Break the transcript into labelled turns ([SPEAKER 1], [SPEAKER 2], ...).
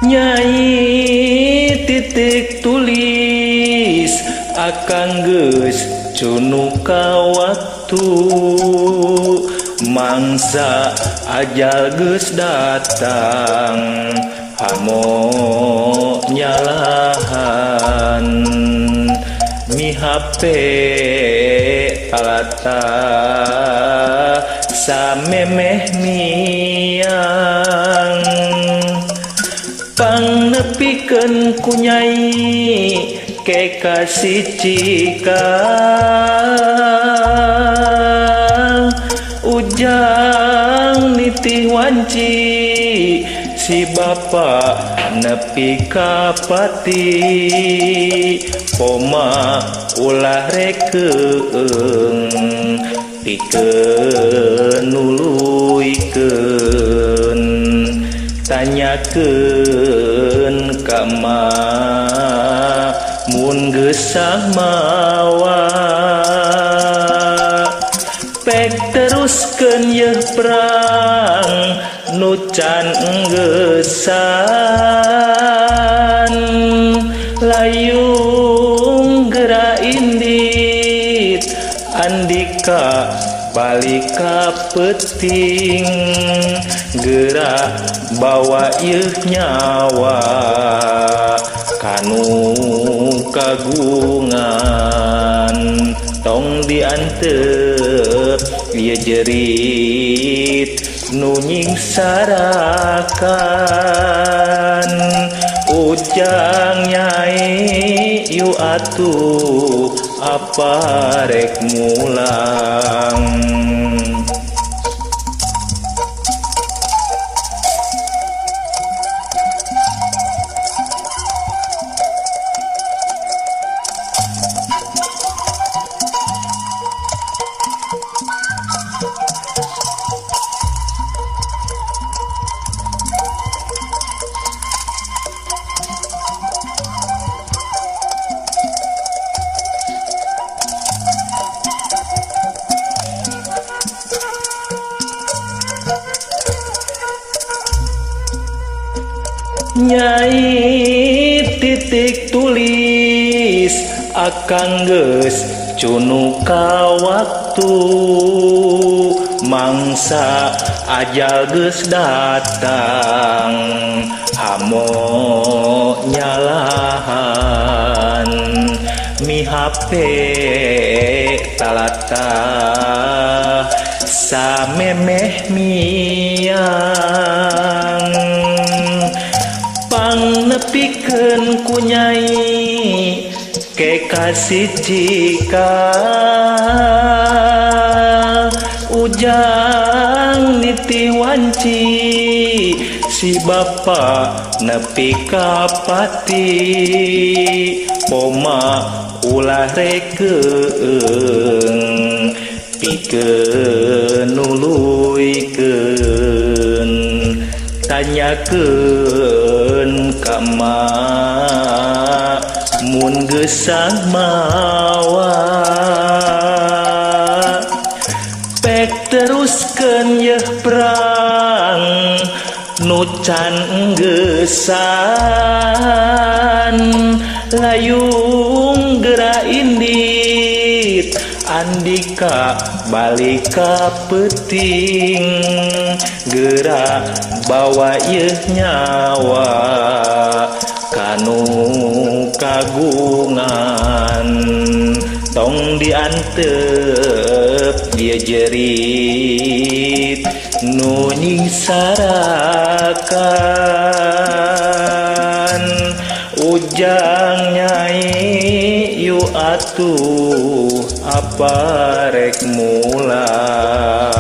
[SPEAKER 1] Nyai titik tulis akang geus cunu ka waktu mangsa ajal geus datang hamo nyalahan mihape talata samemeh miang pangnepikeun ku nyai kekasih cika ujang nitih wanci si bapa nepi ka pati poma ulah rekeung pikeun nuluykeun tanyakeun ka ma mun geusah mawa pek teruskeun yeuh perang nu can enggesan layung geura indit andika balik ka peuting geura bawa yeuh nyawa kanu kagungan tong diantep ieu jerit nu nyingsarakan ujang nyai yu atuh apa rek mulang. Nyai titik tulis akang geus cunu ka waktu mangsa ajal geus datang hamo nyalahan mihape talata samemeh miang pangnepikeun ku nyai kekasih cika ujang nitih wanci si bapa nepi ka pati poma ulah rekeung pikeun nuluykeun tanyakeun ka ma mun geusah mawa pek teruskeun yeuh perang nu can enggesan layung geura indit andika balik ka peuting geura bawa yeuh nyawa kanu kagungan tong diantep ieu jerit nu nyingsarakan ujang nyai yu atuh apa rek mulang.